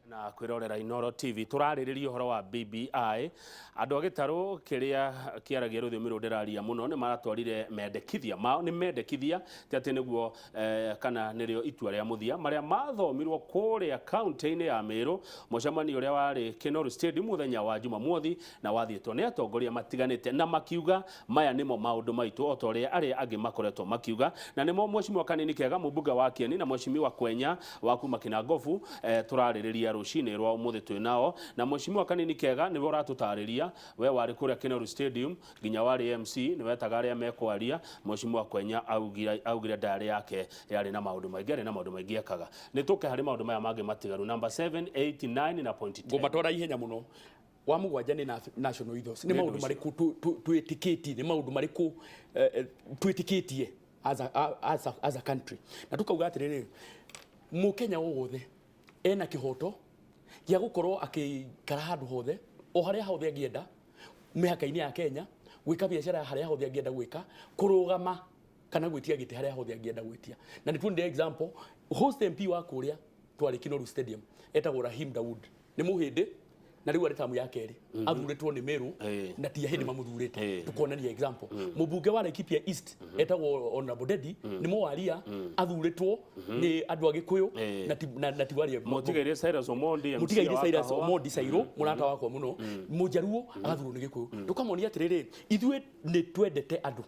Na kwĩrorera Inoro TV. Tũrarĩrĩria ũhoro wa BBI. Andũ a gĩtarũ kĩrĩa kĩaragia rũthiomi rũrũ ndĩraria mũno nĩ maratwarire mendekithia mao, nĩ mendekithia ti atĩ nĩguo kana nĩrĩo itua rĩa mũthia, marĩa mathomirwo kũrĩa kaunti-inĩ ya Meru mũcemanio ũrĩa warĩ Kinoru Stadium mũthenya wa Jumamothi na wathiĩtwo nĩ atongoria matiganĩte, na makiuga maya nĩmo maũndũ maitũ o ta ũrĩa arĩa angĩ makoretwo makiuga, na nĩmo Mheshimiwa Kanini Kega, mũmbunge wa Kieni, na Mheshimiwa Kwenya wa kuma Kinangobu tũrarĩrĩria rũcinĩ rwa ũmũthĩ twĩ nao. Na Mheshimiwa Kanini Kega, nĩwe ũratũtarĩria, we warĩ kũrĩa Kinoru Stadium nginya warĩ MC, nĩ wetaga arĩa mekwaria. Mheshimiwa Kwenya augire diary yake yarĩ na maũndũ maingĩ, arĩ na maũndũ maingĩ ekaga. Nĩ tũke harĩ maũndũ maya mangĩ matigaru, number 7, 8, 9 na point 10. Ngũmatwara ihenya mũno. Wa mũgwanja nĩ national ethos. Nĩ Nĩ maũndũ ũndũ ũcio. Marĩkũ twĩtĩkĩtie, nĩ maũndũ marĩkũ twĩtĩkĩtie as a country? Na tukauga atĩrĩrĩ, mũkenya o wothe ena kĩhoto gĩa gũkorwo akĩikara handũ hothe, o harĩa hothe angĩenda mĩhaka-inĩ ya Kenya, gwĩka biacara harĩa hothe angĩenda gwĩka, kũrũgama kana gwĩtia gĩtĩ harĩa hothe angĩenda gwĩtia. Na nĩ tuonire example, host MP wa kũrĩa twarĩ Kinoru Stadium etagwo Rahim Daud, nĩ mũhĩndĩ na rĩu arĩ tamu ya kerĩ athurĩtwo nĩ Meru na ti ahĩndĩ mamũthurĩte. Tukonania example, mũmbunge wa Laikipia East etagwo Honorable Dedi, nĩ mũwaria, athurĩtwo nĩ andũ a Gĩkũyũ na ti waria. Mũtigaire Cyrus Omondi, MC Mũtigaire wa Cyrus Kahoa. Omondi Cairo, mũrata wakwa mũno, mũjaruo agathurwo nĩ Gĩkũyũ. Tũkamonia atĩrĩrĩ, ithuĩ nĩ twendete andũ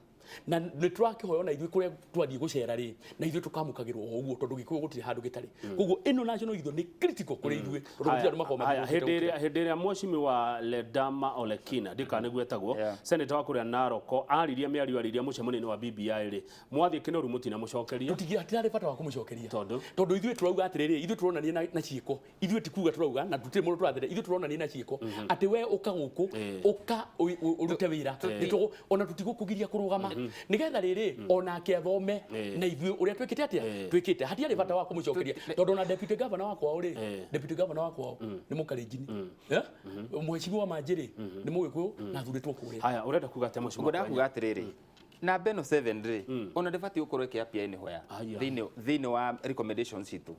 na nĩ tũrakĩhoya ona ithuĩ kũrĩa twathiĩ gũcera rĩ, na ithuĩ tũkamũkagĩrwo o ũguo, tondũ Gĩkũyũ gũtirĩ handũ gĩtarĩ. Koguo ĩno national ethos nĩ critical kũrĩ ithuĩ, tondũ gũtirĩ andũ makoragwo Haya, mathiũrũrũkĩte hĩndĩ gũkĩra. ĩrĩa hĩndĩ ĩrĩa Mheshimiwa Ledama Olekina, ndikana nĩguo etagwo, senator wa kũrĩa Narok, aririe mĩario aririe mũcemanio-inĩ wa BBI rĩ, mwathiĩ Kinoru mũtinamũcokeria. Tũtirarĩ bata wa kũmũcokeria. Tondũ? Tondũ ithuĩ tũrauga atĩrĩrĩ, ithuĩ tũronania na ciĩko. Ithuĩ ti kuga tũrauga na tũtirĩ mũndũ tũrathere, ithuĩ tũronania na ciĩko atĩ we ũka gũkũ, ũka ũrute wĩra. Ona tũtigũkũgiria kũrũgama nĩgetha rĩrĩ onake athome na ithuĩ ũrĩa twĩkĩte atĩa twĩkĩte. Hatiarĩ bata wa kũmũcokeria, tondũ ona deputy governor wa kwao rĩ, deputy governor wa kwao nĩ mũkalenjini. Eh? Mheshimiwa Manjĩ rĩ, nĩ mũgĩkũyũ na athurĩtwo kũrĩa. Haya, ũrenda kuga atĩa, Mheshimiwa Ngwendaga Kwenya? kuga atĩrĩrĩ, namba ĩno 7 rĩ, ona ndĩbatiĩ gũkorwo ĩkĩ-appear anywhere Aya. thĩinĩ wa recommendations citũ,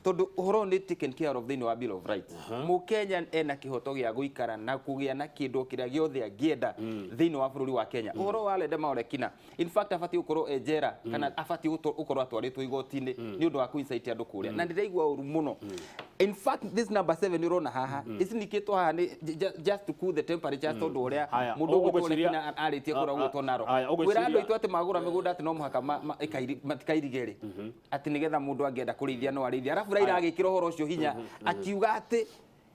tondũ ũhoro ũyũ nĩ taken care of thĩinĩ wa Bill of Rights. Mũkenya ena kĩhoto gĩa gũikara na kũgĩa na kĩndũ kĩrĩa gĩothe angĩenda thĩinĩ wa bũrũri wa Kenya. Ũhoro wa Ledama Olekina, in fact, abatiĩ gũkorwo e njera kana abatiĩ gũkorwo atwarĩtwo igoti-inĩ nĩ ũndũ wa kũ-incite andũ kũrĩa, na ndĩraigua ũru mũno. In fact, this number 7 ũrona haha ĩcinikĩtwo haha nĩ just to cool the temperatures, tondũ ũrĩa Haya, mũndũ ũgwĩtwo Olekina arĩtie kũrĩa ũgwĩtwo Narok haya, kwĩra andũ aitũ atĩ magũra mĩgũnda atĩ no mũhaka matikairige rĩ, atĩ nĩgetha mũndũ angĩenda kũrĩithia no arĩithie. Arabu Raila agĩkĩra ũhoro ũcio hinya, akiuga atĩ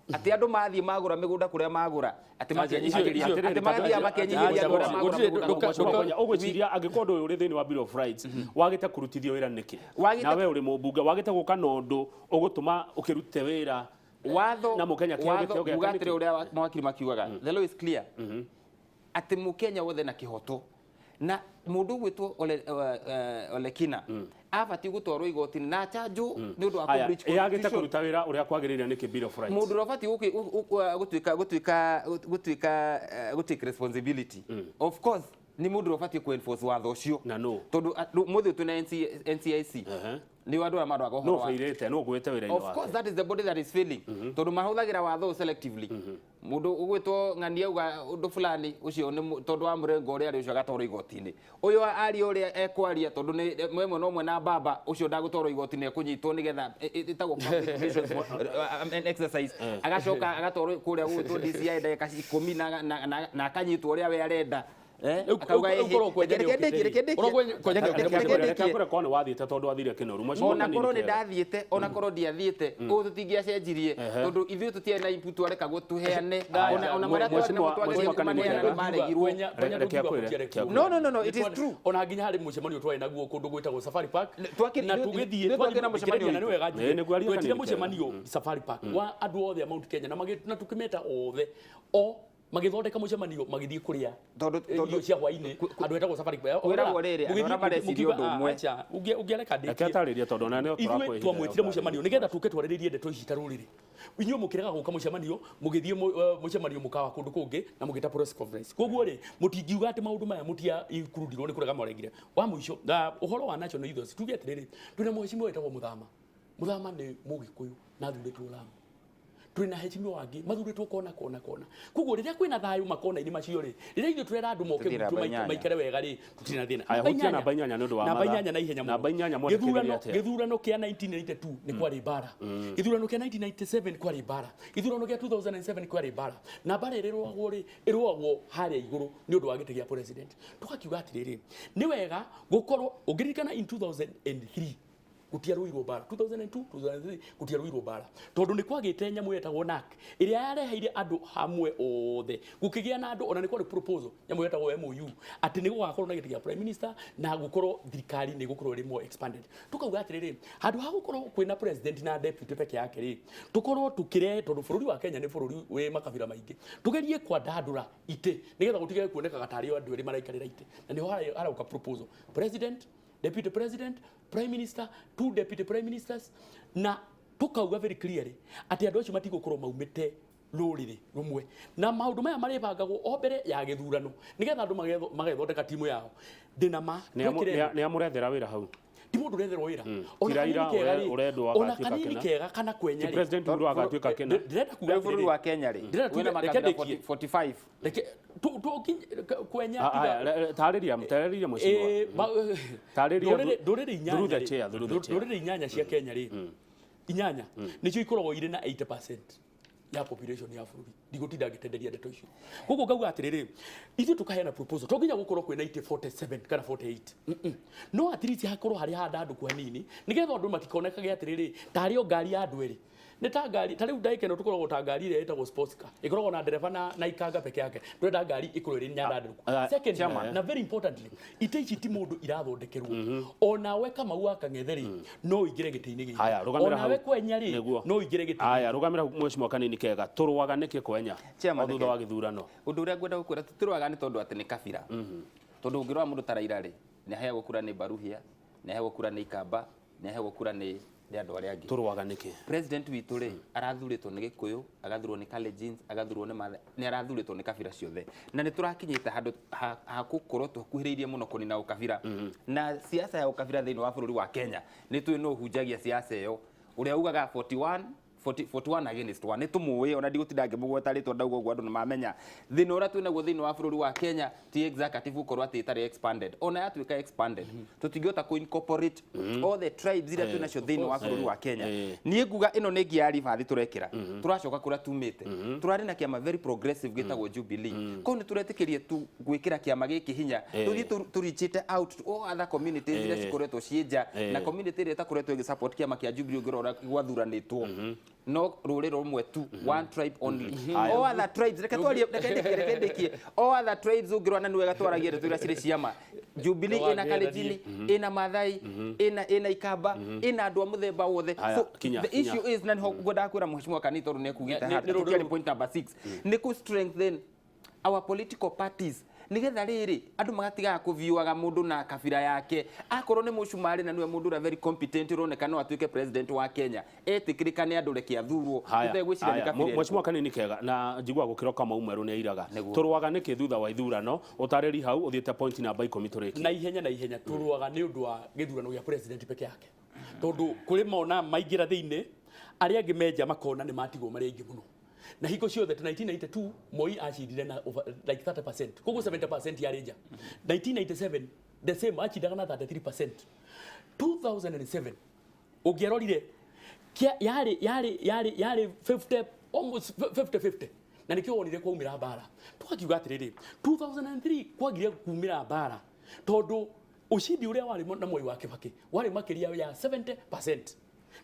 andũ mathiĩ magũra mĩgũnda kũrĩa magũra atĩ makenyihĩria, atĩ magathiaga makenyihĩria andũ arĩa magũra mĩgũnda kũu. Mheshimiwa Kwenya, ũgwĩciria angĩkorwo ũndũ ũyũ ũrĩ thĩinĩ wa Bill of Rights, wagĩte kũrutithio wĩra nĩkĩ? Na we ũrĩ mũmbunge, wagĩte gũka na ũndũ ũgũtũma ũkĩrute wĩra Watho na mũkenya kĩo watho gĩtĩo gĩake nguga nĩkĩ? atĩrĩ, ũrĩa mawakiri makiugaga, the law is clear atĩ mũkenya wothe na kĩhoto, na mũndũ ũgwĩtwo Olekina abatiĩ gũtwarwo igoti-inĩ na achanjwo nĩ ũndũ wa Haya, kũ-breach yagĩte constitution. kũruta wĩra ũrĩa kwagĩrĩire nĩkĩ Bill of Rights? Mũndũ ũrĩa ũbatiĩ gũtuĩka gũtake responsibility, of course, nĩ mũndũ ũrĩa ũbatiĩ kũ-enforce watho ũcio. Na nũ? Tondũ mũthĩ ũyũ twĩna NCIC, nĩ andũ arĩa maroraga Nũ ũhoro wa ũbĩirĩte, nũ ũgwĩte wĩra-inĩ Of wake? course, that is the body that is failing, tondũ mahũthagĩra watho ũyũ selectively. Mũndũ ũgwĩtwo ng'ania auga ũndũ fulani, ũcio nĩ tondũ wa mũrengo ũrĩa arĩ, ũcio agatwarwo igoti-inĩ. Ũyũ aria ũrĩa ekwaria, tondũ nĩ mwemwe no mwe na baba ũcio, ndagũtwarwo igoti-inĩ, ekũnyitwo nĩgetha ĩtagwo public relations exercise, agacoka agatwarwo kũrĩa gũgwĩtwo DCI ndagĩka 10 na akanyitwo ũrĩa we arenda. Akauga Rĩu korwo Kwenya reke ndĩkie, reke ndĩkie. Korwo Kwenya nĩ okĩte Reke mũcemanio. ndĩkie. Reke akwĩre korwo nĩ wathiĩte, tondũ wathire Kinoru. Mheshimiwa Ona Kanini korwo nĩ Kega. ndathiĩte, ona korwo ndiathiĩte, ũũ tũtingĩacenjirie, tondũ ithuĩ tũtiarĩ na input twarekagwo tũheane. Ona marĩa twarĩ namo Mheshimiwa twagĩrĩire Kanini kũmaneana Kega. nĩ maregirwo. Kwenya Reke ndũngiuga akwĩre, gũtiarĩ reke kuo. akwĩre. No, it is true. Ona nginya harĩ mũcemanio twarĩ naguo kũndũ gwĩtagwo Safari Park na tũgĩthiĩ ithuĩ twakĩrĩ na mũcemanio thikĩrĩria na nĩ witũ. wega Ĩĩ, njuge. nĩguo aria Twetire Kanini Kega. mũcemanio Safari Park wa andũ othe a Mount Kenya na tũkĩmeta othe o magĩthondeka mũcemanio, magĩthiĩ kũrĩa irio cia hwainĩ andũ etagwo Safari Park. Kwĩragwo rĩrĩ, andũ arĩa mareciria ũndũ ũmwe. Ũngĩareka Reke ndĩkie. atarĩrie, tondũ ona nĩo Ithuĩ tũrakũhe ihinda twamwĩtire rĩa mũcemanio nĩgetha tũke twarĩrĩrie ndeto ici ta rũrĩrĩ. Inyuĩ mũkĩrega gũka mũcemanio, mũgĩthiĩ mũcemanio mũkawa kũndũ kũngĩ na mũgĩta press conference. Koguo rĩ, mũtingiuga atĩ maũndũ maya mũtia ikurudirwo nĩ kũrega mwaregire. Wa mũico na ũhoro wa national ethos, tuge atĩrĩrĩ, twĩna mheshimiwa wĩtagwo Mũthama. Mũthama nĩ mũgĩkũyũ na athurĩtwo Lamu. Twina heshimiwa angĩ mathurĩtwo kona kona kona. Koguo rĩrĩa kwĩna thayũ makona-inĩ macio rĩ, rĩrĩa ithuĩ tũrera andũ moke Tũthiĩ gwitũ namba inyanya. maikare wega rĩ, tũtirĩ na thĩna. Haya, Namba hutia namba inyanya nĩ ũndũ wa namba mathaa. inyanya na ihenya mũno. Namba inyanya mwandĩkĩrĩria atĩa? Gĩthurano kĩa 1992 nĩ kwarĩ mbara, gĩthurano kĩa 1997 kwarĩ mbara, gĩthurano kĩa 2007 kwarĩ mbara, na mbara ĩrĩa ĩrũagwo rĩ, ĩrũagwo harĩa igũrũ nĩ ũndũ wa gĩtĩ gĩa president. Tũgakiuga atĩrĩrĩ, nĩ wega gũkorwo ũngĩririkana in 2003 gũtiarũirwo mbara, 2002, 2003 gũtiarũirwo mbara, tondũ nĩ kwagĩte nyamũ yetagwo NAC ĩrĩa yareheire andũ hamwe othe, gũkĩgĩa na andũ. Ona nĩ kwarĩ proposal, nyamũ yetagwo MOU, atĩ nĩ gũgakorwo na gĩtĩ gĩa prime minister na gũkorwo thirikari nĩ gũkorwo ĩrĩ more expanded. Tukauga atĩrĩrĩ, handũ ha gũkorwo kwĩna president na deputy peke yake rĩ, tũkorwo tũkĩrehe, tondũ bũrũri wa Kenya nĩ bũrũri wĩ makabira maingĩ, tũgerie kwandandũra itĩ nĩgetha gũtige kuonekaga tarĩ o andũ erĩ maraikarĩra itĩ. Na nĩho harauka proposal: president, deputy president, prime minister, two deputy prime ministers, na tukauga very clearly atĩ andũ acio matigũkorwo maumĩte rũrĩrĩ rũmwe, na maũndũ maya marĩbangagwo o mbere ya gĩthurano nĩgetha andũ magethondeka timu yao. Ndĩna ma twekĩre Nĩ amũrethera wĩra hau? Ti mũndũ ũretherwo wĩra. Ti Ona Raila kanini kega rĩ, ũrendwo ona agatuĩka kanini kĩna. kega kana kwenya Ti rĩ. president Uhuru agatuĩka kĩna? Ndĩrenda kuga Rĩu bũrũri atĩrĩrĩ, wa Kenya rĩ, Ndĩrenda wĩna tuge- reke makabira ndĩkie. 45. Reke kwenya Ah, ah, tarĩria, tarĩria, mheshimiwa. Tarĩria Ndũrĩrĩ inyanya through the rĩ, chair, through the chair. Ndũrĩrĩ inyanya cia Kenya rĩ, inyanya nĩcio ikoragwo irĩ na 80% ya population ya bũrũri. Ndigũtinda ngĩtenderia ndeto icio. Koguo ngauga atĩrĩrĩ, ithuĩ tũkaheana proposal, to nginya gũkorwo kwĩna itĩ 47 kana 48. No at least hakorwo harĩ handandũku hanini nĩgetha andũ matikonekage atĩrĩrĩ, tarĩ o ngari ya andũ erĩ. Nĩ ta ngari ta rĩu ndagĩka ĩno tũkoragwo ta ngari ĩrĩa ĩtagwo sports car, ĩkoragwo na ndereba na ikanga peke yake. Tũrenda ngari ĩkorwo ĩrĩ nyandandũku. Second, Chairman. na very importantly, ite ici ti mũndũ irathondekerwo. Onawe Kamau wa Kang'ethe rĩ, no ũingĩre gĩtĩ-inĩ gĩkĩ. Haya, rũgamĩra hau. Onawe kwenya rĩ, Nĩguo. no ũingĩre gĩtĩ-inĩ. Haya, rũgamĩra hau, mheshimiwa kanini kega. Tũrũaga nĩkĩ kwenya Chairman, o thutha wa gĩthurano? Ũndũ ũrĩa ngwenda gũkwĩra, tũtirũaga nĩ tondũ atĩ nĩ kabira, tondũ ũngĩrora mũndũ ta Raila rĩ, nĩ aheagwo kura nĩ Baruhia, nĩ aheagwo kura nĩ Ikamba, nĩ aheagwo kura nĩ andũ arĩa angĩ. Tũrũaga nĩkĩ? President witũ rĩ, arathurĩtwo nĩ Gĩkũyũ, agathurwo nĩ Kalenjins, agathurwo nĩ Maathai, nĩ arathurĩtwo nĩ kabira ciothe, na nĩ tũrakinyĩte handũ ha gũkorwo tũkuhĩrĩirie mũno kũnina ũkabira na siasa ya ũkabira thĩinĩ wa bũrũri wa Kenya. Nĩ tũĩ no ũhunjagia siasa ĩyo, ũrĩa ugaga 41 40 41 against 1, nĩ tũmũĩ, ona ndigũtinda ngĩmũgweta rĩtwa, ndauga ũguo andũ nĩ mamenya thĩna ũrĩa twĩnaguo thĩinĩ wa bũrũri wa Kenya. Ti executive gũkorwo atĩ ĩtarĩ expanded. Ona yatuĩka expanded, tũtingĩhota kũ incorporate all the tribes iria twĩnacio thĩinĩ wa bũrũri wa Kenya. Niĩ nguga ĩno nĩ ngia ya ribathi tũrekĩra, tũracoka kũrĩa tumĩte. Tũrarĩ na kĩama very progressive gĩtagwo Jubilee, koguo nĩ tũretĩkĩrie tu gwĩkĩra kĩama gĩkĩ hinya, tũthiĩ tũrichĩte out to all other communities iria cikoretwo ciĩ nja, na community ĩrĩa ĩtakoretwo ĩgĩsupport kĩama kĩa Jubilee, ũngĩrora gwathuranĩtwo no rũrĩrĩ rũmwe tu, one tribe only. All other tribes, reke twarie, reke ndĩkie, reke ndĩkie. All other tribes, ũngĩrora na nĩ wega twaragie ndeto iria cirĩ ciama, Jubilee ĩna Kalenjin, ĩna Maathai, ĩna Ikamba, ĩna andũ a mũthemba wothe. Haya, So kinya, the kinya. issue is, na nĩho ngwendaga kwĩra mheshimiwa Kani tondũ nĩ ekugĩte haha, nĩ rũrĩrĩ- tũkĩaria point number 6, nĩ kũ strengthen our political parties nigetha rĩrĩ andũ magatigaga kũviuaga mũndũ na kabira yake. Akorwo nĩ mũcumarĩ na nĩwe mũndũ ũrĩa very competent ũroneka no atuĩke president wa Kenya, etĩkĩrĩka nĩ andũ, reke athurwo Haya, tũtegwĩciria nĩ haya. kabira ĩrĩkũ. Mheshimiwa kanini kega, na njiguaga gũkĩra Kamau mwerũ nĩ airaga. Nĩguo. Tũrũaga nĩkĩ thutha wa ithurano? Ũtarĩri hau ũthiĩte point namba 10 tũrĩkie. Na ihenya, na ihenya. Tũrũaga nĩ ũndũ wa gĩthurano gĩa president peke yake, tondũ kũrĩ mona maingĩra thĩinĩ, arĩa angĩ menja makona nĩ matigwo marĩ aingĩ mũno. Na hingo ciothe ta 1992 Moi acindire na over, like 30%, koguo 70% yarĩ nja. 1997 the same, acindaga na 33%. 2007 ũngĩarorire yarĩ 50, almost 50 50, na nĩkĩo wonire kwaumĩra mbara. Tũgakiuga atĩrĩrĩ, 2003 kwagire kumĩra mbara tondũ ucindi ũrĩa warĩ na Mwai wa Kibaki warĩ makĩria ya 70%,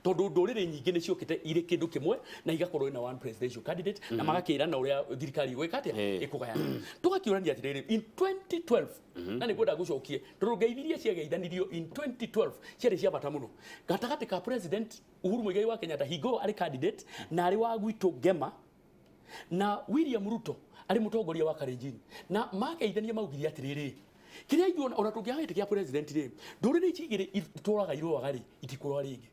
tondũ ndũrĩrĩ nyingĩ nĩ ciũkĩte irĩ kĩndũ kĩmwe na igakorwo ina one presidential candidate na magakĩrana ũrĩa thirikari ĩgwĩka atĩa, ĩkũgayana. Tũgakĩũrania atĩrĩrĩ, in 2012, na nĩ ngwenda gũcokie tondũ ngeithiria ciageithanirio in 2012 ciarĩ cia bata mũno gatagatĩ ka President Uhuru Muigai wa Kenyatta, hingo ĩyo arĩ candidate na arĩ wa gwitũ Ngema, na William Ruto arĩ mũtongoria wa Kalenjin, na mageithania maugire atĩrĩrĩ, kĩrĩa ithuĩ ona tũngĩaga gĩtĩ kĩa president rĩ, ndũrĩrĩ ici igĩrĩ itũraga irũaga rĩ, itikũrũa rĩngĩ.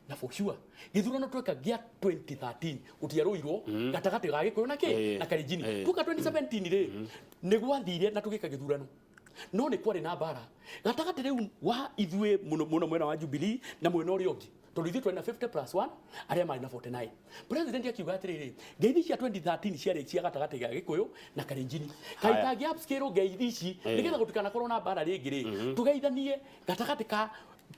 Na for sure gĩthurano tweka gĩa 2013 gũtiarũirwo gatagatĩ ga Gĩkũyũ na kĩ na Kalenjin. Tuka 2017 rĩ, nĩ gwathire na tũgĩka gĩthurano, no nĩ kwarĩ na mbara gatagatĩ rĩu wa ithuĩ mũno mũno mwena wa Jubilee na mwena ũrĩa ũngĩ. Tondũ ithuĩ twarĩ na 50 plus 1, arĩa marĩ na 49. President akiuga atĩrĩrĩ, ngeithi cia 2013 ciarĩ cia gatagatĩ ga Gĩkũyũ na Kalenjini. Kaĩ tangĩ upscale ngeithi ici nĩgetha gũtikanakorwo na mbara rĩngĩ rĩ, tũgeithanie gatagatĩ ka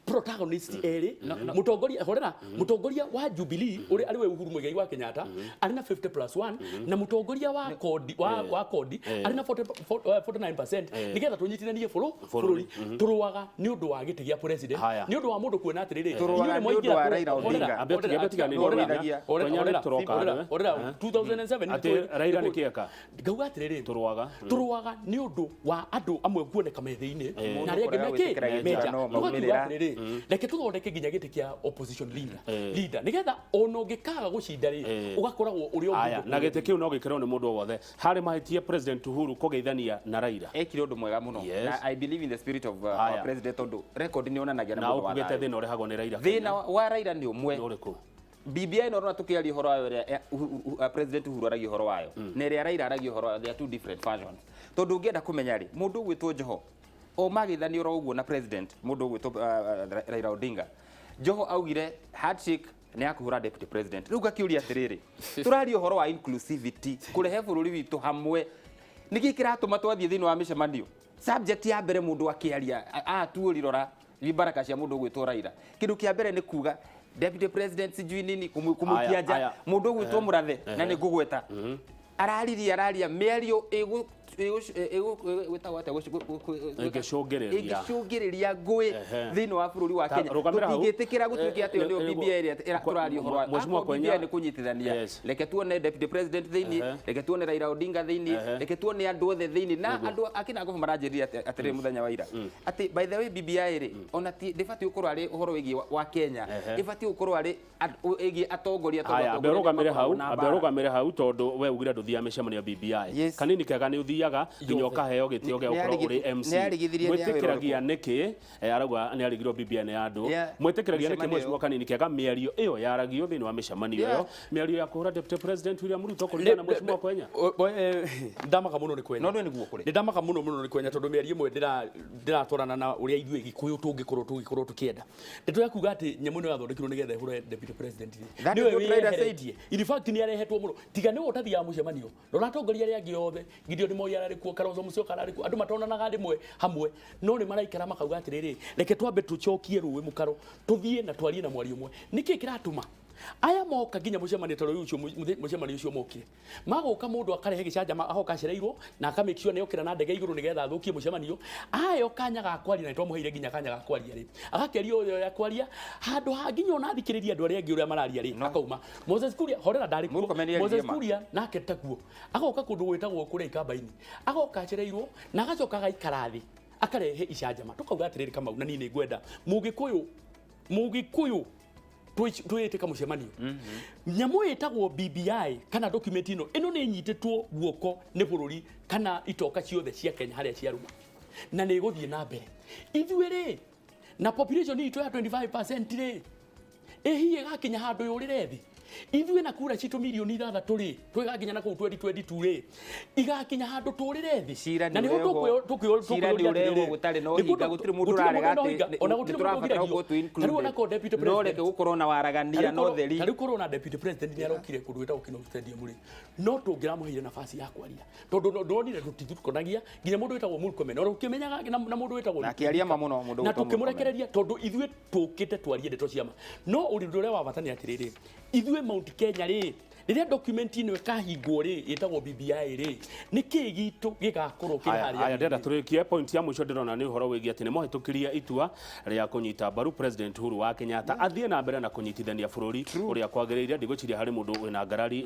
protagonist erĩ, mũtongoria, horera, mũtongoria wa Jubilee ũrĩa arĩ we Uhuru Muigai wa Kenyatta arĩ na 50 plus 1, na mũtongoria wa kodi wa kodi arĩ na 40 49%, nĩgetha tũnyitithanie bũrũri. Tũrũaga nĩ ũndũ wa gĩtĩ gĩa president, nĩ ũndũ wa mũndũ kuona atĩrĩrĩ, Tũrũaga inyuĩ nĩ nĩ ũndũ mwaingĩra wa Raila Odinga. Ambia tiga nĩ Horera, Kwenya nĩ tũroka horera, harĩ. Horera, 2007. Atĩ Raila nĩ kĩeka? Ngauga atĩrĩrĩ, Tũrũaga. Tũrũaga nĩ ũndũ wa andũ amwe kuoneka me thĩinĩ na arĩa angĩ Kũrega mekĩ gwĩtĩkĩra menja. gĩthurano, Tũgakiuga maumĩrĩra. atĩrĩrĩ, reke tũthondeke nginya gĩtĩ kĩa opposition leader nĩgetha ona ũngĩkaga gũcinda rĩ, ũgakoragwo ũrĩ o Aya, mũndũ. Na gĩtĩ kĩu no gĩkĩrwo nĩ mũndũ o wothe. Harĩ mahĩtia President Uhuru kũgeithania na Raila? Ekire ũndũ mwega mũno. Na I believe in the spirit of our president, tondũ record nĩ yonanagia nĩ Na mũndũ wa ũkugĩte thayũ. thĩna ũrehagwo nĩ Raila Thĩna Kenya wa Raila nĩ ũmwe. nĩ ũrĩkũ? BBI no rona tukiaria ũhoro wayo, ĩrĩa President Uhuru aragia ũhoro wayo na ĩrĩa Raila aragia ũhoro wayo, they are two different versions. Tondũ ũngĩenda kũmenya rĩ, mũndũ ũgwĩtwo Joho o magĩthanio oro ũguo na president, mũndũ ũgwĩtwo Raila Odinga, Joho augire handshake nĩ ya kũhũra deputy president. Rĩu ngakĩũria atĩrĩrĩ, tũraria ũhoro wa inclusivity, kũrehe bũrũri witũ hamwe, nĩkĩ kĩratũma twathiĩ thĩinĩ wa mĩcemanio, subject ya mbere mũndũ akĩaria atuũri, rora baraka cia mũndũ ũgwĩtwo Raila, kĩndũ kĩa mbere nĩ kuga deputy president sijui nini, kũmũikia Aya, nja. Aya. Mũndũ ũgwĩtwo Mũrathe, na nĩ ngũgweta, araririe, araria mĩario gwĩtagwo atĩa, Ĩngĩcũngĩrĩria. Ĩngĩcũngĩrĩria ngũĩ thĩinĩ wa bũrũri wa Kenya. Rũgamĩra hau. Tũtingĩtĩkĩra gũtuĩke atĩ nĩyo BBI ĩrĩa tũraria ũhoro wa. Mheshimiwa Akorwo Kwenya. BBI nĩ kũnyitithania, reke tuone deputy president thĩinĩ, reke tuone Raila Odinga thĩinĩ, reke tuone andũ othe thĩinĩ. Na andũ akina ngobo maranjĩrire atĩrĩrĩ mũthenya wa ira atĩ by the way, BBI rĩ, ona ti ndĩbatiĩ gũkorwo arĩ ũhoro wĩgiĩ wa Kenya, ĩbatiĩ gũkorwo arĩ ĩgiĩ atongoria, tondũ Haya, ambe atongoria ũrũgamĩre hau nĩmakoragwo na ambe mbara. Ũrũgamĩre hau, tondũ we ugire ndũthiaga mĩcemanio ya BBI. Kanini kega nĩ ũthiaga nginya ũkaheo gĩtĩo gĩa gũkorwo ũrĩ MC. Nĩarigithirie nĩ ya wĩra? Mwĩtĩkĩragia nĩkĩ? Arauga nĩ arigirwo BBI nĩ ya andũ. Mwĩtĩkĩragia nĩkĩ, Mĩcemanio mheshimiwa ĩyo. Kanini Kega, mĩario ĩyo yaragio thĩinĩ wa mĩcemanio ĩyo, mĩario ya kũhũra deputy president William Ruto, kũringana na mheshimiwa Kwenya? Ndamaka mũno nĩ Kwenya. No nĩ nĩguo kũrĩ. Nĩ ndamaka mũno mũno nĩ Kwenya, tondũ mĩario ĩmwe ndĩratwarana na ũrĩa ithuĩ Gĩkũyũ tũngĩkorwo tũkĩenda. Ndeto ya kuga atĩ nyamũ ĩno yathondekirwo nĩgetha ĩhũre deputy president rĩ, That is nĩwe what Raila said. wĩyeheretie. In fact, nĩ arehetwo mũno. Tiga nĩwe ũtathiaga mũcemanio, rora atongoria arĩa angĩ othe, Gideon Moi ararĩ kuo, Kalonzo Musyoka ararĩ kuo, andũ matonanaga rĩmwe hamwe, no nĩ maraikara makauga atĩrĩrĩ, reke twambe tũcokie rũĩ mũkaro, tũthiĩ na twarie na mwario ũmwe. Nĩkĩ kĩratũma aya moka nginya mũcemanio ta rĩu ũcio, mũcemanio ũcio mokire, magoka mũndũ akarehe gĩcanjama, agoka acereirwo na aka make sure nĩokĩra na ndege igũrũ nĩgetha athũkie mũcemanio. Aheo kanya ga kwaria, na nĩtwamũheire nginya kanya ga kwaria rĩ, agakĩaria ũrĩa ũrĩa kwaria, handũ ha nginya ona athikĩrĩrie andũ arĩa angĩ ũrĩa mararia rĩ, akauma. Moses Kuria, horera, ndarĩ kuo. Murkomen nĩaririe Moses ma. Kuria nake taguo, agoka kũndũ gwĩtagwo kũrĩa Ikamba-inĩ, agoka acereirwo na agacoka agaikara thĩ akarehe icanjama. Tũkauga atĩrĩrĩ, Kamau, na niĩ nĩ ngwenda Mũgĩkũyũ twĩĩtĩka mũcemanio, nyamũ ĩtagwo BBI kana document ĩno nĩ ĩnyitĩtwo guoko nĩ bũrũri kana itoka ciothe cia Kenya harĩa ciaruma, na nĩ ĩgũthiĩ na mbere. Ithuĩ rĩ, na population itũ ya 25% rĩ, ĩhiĩ ĩgakinya handũ yũrĩre thĩ? Ithuĩ na kura citũ mirioni 6 rĩ, twĩgakinya na kũu 2022 rĩ, igakinya handũ tũrĩre thĩ? Cira Na nĩ nĩho ũrehwo, cira nĩ tũkwĩyũria ũrehwo atĩrĩrĩ, gũtarĩ na nĩ ũhinga, kũndũ- gũtirĩ mũndũ gũtirĩ ũrarega mũndũ na ũhinga, atĩ ona nĩ gũtirĩ mũndũ tũrabatara ũgiragio. gũkorwo twĩ Ta rĩu ona included. korwo deputy No reke president gũkorwo na waragania na ũtheri. Tarĩu korwo na deputy president nĩ arokire kũndũ gwĩtagwo Kinoo Stadium rĩ, no tũngĩramũheire nafasi ya kwaria, tondũ ndonire tũtithukonagia nginya mũndũ wĩtagwo Murkomen, ona ũkĩmenyaga na mũndũ wĩtagwo Na akĩaria ma mũno mũndũ na ũgwĩtwo Murkomen. tũkĩmũrekereria, tondũ ithuĩ tũkĩte twarie ndeto cia ma. No ũndũ ũrĩa wa bata nĩ atĩrĩrĩ, ithuĩ Mount Kenya rĩ, rĩrĩa document ĩno ĩkahingwo rĩ, ĩtagwo BBI rĩ, nĩ kĩĩ gitũ gĩgakorwo kĩrĩ Haya, harĩa? Haya, ndĩrenda tũrĩkie point ya mũico. Ndĩrona nĩ ũhoro wĩgiĩ atĩ nĩ mahĩtũkirie itua rĩa kũnyita mbaru President Uhuru wa Kenyatta athiĩ na mbere na kũnyitithania bũrũri ũrĩa kwagĩrĩire. Ndigwĩciria harĩ mũndũ wĩna ngarari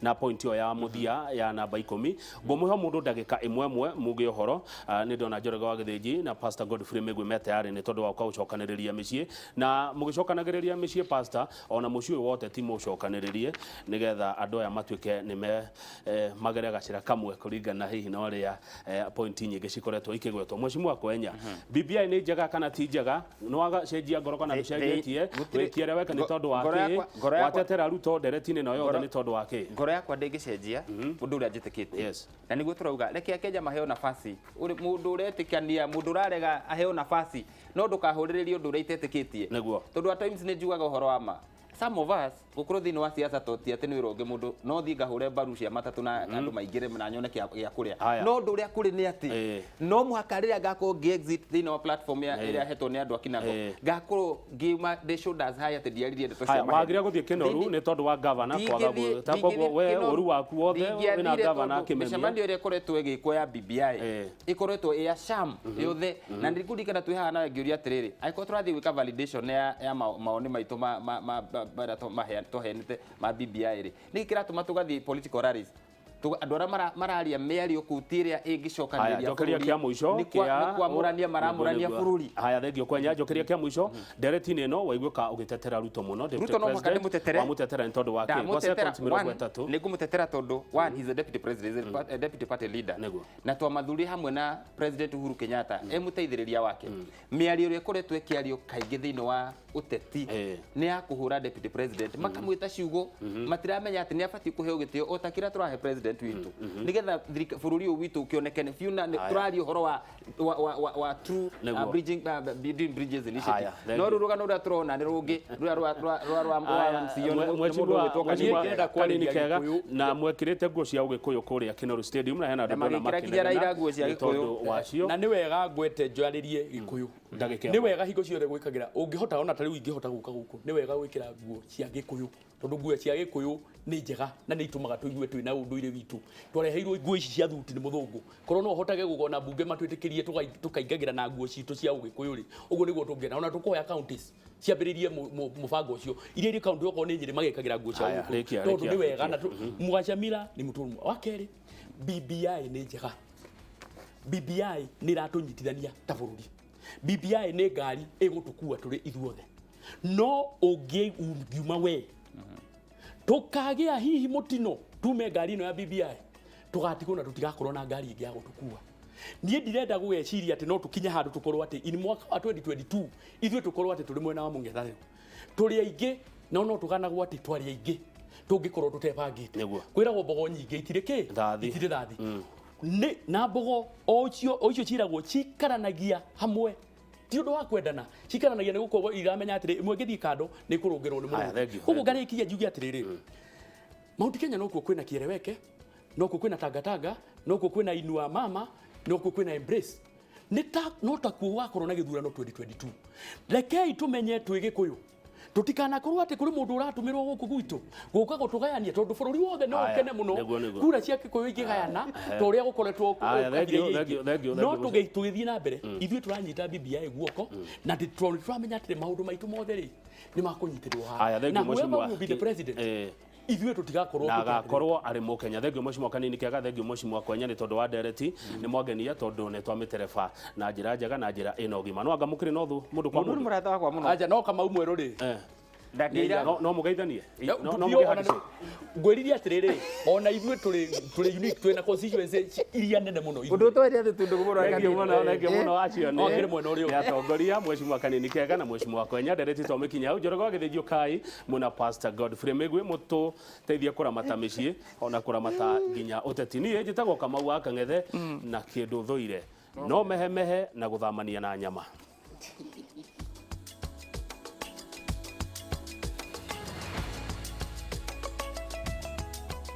na point ĩyo ya mũthia ya namba 10. Ngũmũhe mũndũ ndagĩka ĩmwe ĩmwe muge ũhoro. Nĩ ndona Njoroge wa Gĩthĩnji na Pastor Godfrey Mĩgwi me tayarĩ nĩ tondũ wa gũka gũcokanĩrĩria mĩciĩ, na mũgĩcokanagĩrĩria mĩciĩ, Pastor, ona mũciĩ ũyũ wote ti mũcokanĩrĩrie nĩgetha Nĩgetha andũ aya matuĩke nĩ me magere gacĩra kamwe kũringana hihi na ũrĩa pointi nyingĩ cikoretwo ikĩgwetwo. Mheshimiwa Kwenya, BBI nĩ njega kana ti njega? Nĩ wacenjia ngoro kana ndũcenjetie? Wĩkiere weke nĩ tondũ wa kĩ? Watetera Ruto ndereti-inĩ ĩno yothe nĩ tondũ wa kĩ? Ngoro yakwa ndĩngĩcenjia ũndũ ũrĩa njĩtĩkĩtie. Na nĩguo tũrauga reke Akenya maheo nafasi. Mũndũ ũretĩkania, mũndũ ũrarega aheo nafasi, no ndũkahũrĩrĩrie ũndũ ũrĩa itetĩkĩtie. Tondũ at times nĩ njugaga ũhoro wa ma. Some of us gũkorwo thĩinĩ wa siasa to ti atĩ nĩ wĩra ũngĩ mũndũ no thiĩ ngahũre mbaru cia matatũ na andũ maingĩre na nyone gĩa kũrĩa. No ũndũ ũrĩa kũrĩ nĩ atĩ no mũhaka rĩrĩa ngakorwo ngĩ exit thĩinĩ wa platform ya ĩrĩa hetwo nĩ andũ a Kinango, ngakorwo ngiuma ndĩ shoulders high atĩ ndiaririe ndeto cia maheni. Wagire gũthiĩ Kĩnoru nĩ tondũ wa gavana kwaga koguo we ũru waku wothe wĩna gavana akĩmemia. Mĩcemanio ĩrĩa ĩkoretwo ĩgĩkwo ya BBI ĩkoretwo ĩ ya sham yothe, na nĩ ngũririkana twĩ haha nawe ngĩũria atĩrĩrĩ, angĩkorwo tũrathiĩ gwĩka validation ya mawoni maitũ marĩa twaheanĩte ma BBI rĩ, nĩkĩ kĩratũma tũgathiĩ political rallies? Andũ arĩa mararia mĩario kũu ti ĩrĩa ĩngĩcokanĩrĩria bũrũri, kĩa mũico nĩ kwamũrania maramũrania bũrũri. Haya, thengio Kwenya. Njokeria kĩa mũico ndereti-inĩ ĩno waiguĩka ũgĩtetera Ruto mũno. Ruto no mũhaka ndĩmũtetere. Wamũtetera nĩ tondũ wa kĩ? Kwa seconds 30. Nĩ ngũmũtetera tondũ one, he's a deputy president, he's a deputy party leader. Na twamathurire hamwe na President Uhuru Kenyatta e mũteithĩrĩria wake. Mĩario ĩrĩa ĩkoretwo ĩkĩario kaingĩ thĩinĩ wa ũteti nĩ ya kũhũra deputy president, makamwĩta ciugo matiramenya atĩ nĩ abatiĩ kũheo gĩtĩo o ta kĩrĩa tũrahe president witũ, nĩgetha bũrũri ũyũ witũ ũkĩoneke biũ, na tũraria ũhoro wa true bridging, building bridges initiative. No rĩu rũgano rũrĩa tũrona nĩ rũngĩ rũrĩa rwa MCO, nĩ mũndũ ũgwĩtwo Kanini Kega, na mwekĩrĩte nguo cia Ũgĩkũyũ kũrĩa Kinoru Stadium, na hena andũ ndona makĩnegena nguo cia Gĩkũyũ wacio. Na nĩ wega ngwete njarĩrie Gĩkũyũ. Nĩ wega hingo ciothe gwĩkagĩra, ũngĩhota ona ta rĩu ingĩhota gũka gũkũ, nĩ wega gwĩkĩra nguo cia Gĩkũyũ, tondũ nguo cia Gĩkũyũ nĩ njega na nĩ itũmaga tũigue twĩna ũndũire witũ. Twareheirwo nguo ici cia thuti nĩ mũthũngũ, korwo no ũhotage gũkona mbunge matwĩtĩkĩrie tũkaingagĩra na nguo citũ cia Ũgĩkũyũ rĩ, ũguo nĩguo tũngĩenda. Ona tũkũhoya counties ciambĩrĩrie mũbango ũcio, iria irĩ kaunti okorwo nĩ Nyĩrĩ magekagĩra nguo cia Ũgĩkũyũ, tondũ nĩ wega. Na Mwacamira nĩ mũtũrũ. Wa kerĩ, BBI nĩ njega. BBI nĩ ĩratũnyitithania ta bũrũri. BBI nĩ ngari ĩgũtũkua tũrĩ ithuothe, no ũngiuma we tũkagĩa hihi mũtino tume ngari ĩno ya BBI, tũgatigwo na tũtigakorwo na ngari ĩngĩ ya gũtũkua. Niĩ ndirenda gũgeciria atĩ no tũkinye handũ tũkorwo atĩ in mwaka wa 2022 ithuĩ tũkorwo atĩ tũrĩ mwena wa mũng'ethanĩro tũrĩ aingĩ, no no tũganagwo atĩ twarĩ aingĩ tũngĩkorwo tũtebangĩte. Kwĩragwo mbogo nyingĩ itirĩ kĩ, itirĩ thathi. Nĩ na mbogo o icio ciragwo cikaranagia hamwe, ti ũndũ wa kwendana, cikaranagia nĩ gũkorwo iramenya atĩrĩ, ĩmwe ĩngĩthiĩ kando nĩ kũrũngĩrwo nĩ mũrũthi. Ũguo ngarĩkia njuge atĩrĩrĩ, Mount Kenya nokuo kwĩna Kiereweke, nokuo kwĩna Tangatanga, nokuo kwĩna Inua Mama, nokuo kwĩna Embrace. No takuo gũgakorwo na gĩthurano 2022. Rekei tũmenye twĩ Gĩkũyũ, tũtikanakorwo atĩ kũrĩ mũndũ ũratũmĩrwo gũkũ gwitũ gũka gũtũgayania, tondũ bũrũri wothe no ũkene mũno kura cia Gĩkũyũ ingĩgayana ta ũrĩa gũkoretwo. No tũgĩthiĩ na mbere ithuĩ tũranyita BBI guoko, na tũramenya atĩrĩ, maũndũ maitũ mothe rĩ nĩ makũnyitĩrwo haha, na whoever will be the president, ithuĩ tũtigakorwo na agakorwo arĩ Mũkenya. Thengio Mheshimiwa Kanini Kega, thengio Mheshimiwa Kwenya nĩ tondũ wa ndereti. Nĩ mwangenia tondũ nĩ twamĩtereba na njĩra njega na njĩra ĩna ũgima. No anga mũkĩrĩ na ũthũ mũndũ kwa mũndũ? Mũrata wakwa mũno. Aja no Kamau mwerũ rĩ. No mũgeithanie, no mũgehandicĩ. Ngwĩririe atĩrĩrĩ, ona ithuĩ tũrĩ unique, twĩna constituency iria nene mũno. Ũndũ ũtoĩ atĩ tundu mũno. Thengio mũno, thengio mũno. Acio nĩ atongoria Mheshimiwa Kanini Kega na Mheshimiwa Kwenya. Ndereti twamĩkinya hau. Njoroge wa Gĩthĩnjio Kai mwĩna Pastor Godfrey Mĩgwi mũtũteithie kũramata mĩciĩ ona kũramata nginya ũteti. Niĩ njĩtagwo Kamau wa Kang'ethe, na kĩndũ thũire no mehemehe na gũthamania na nyama.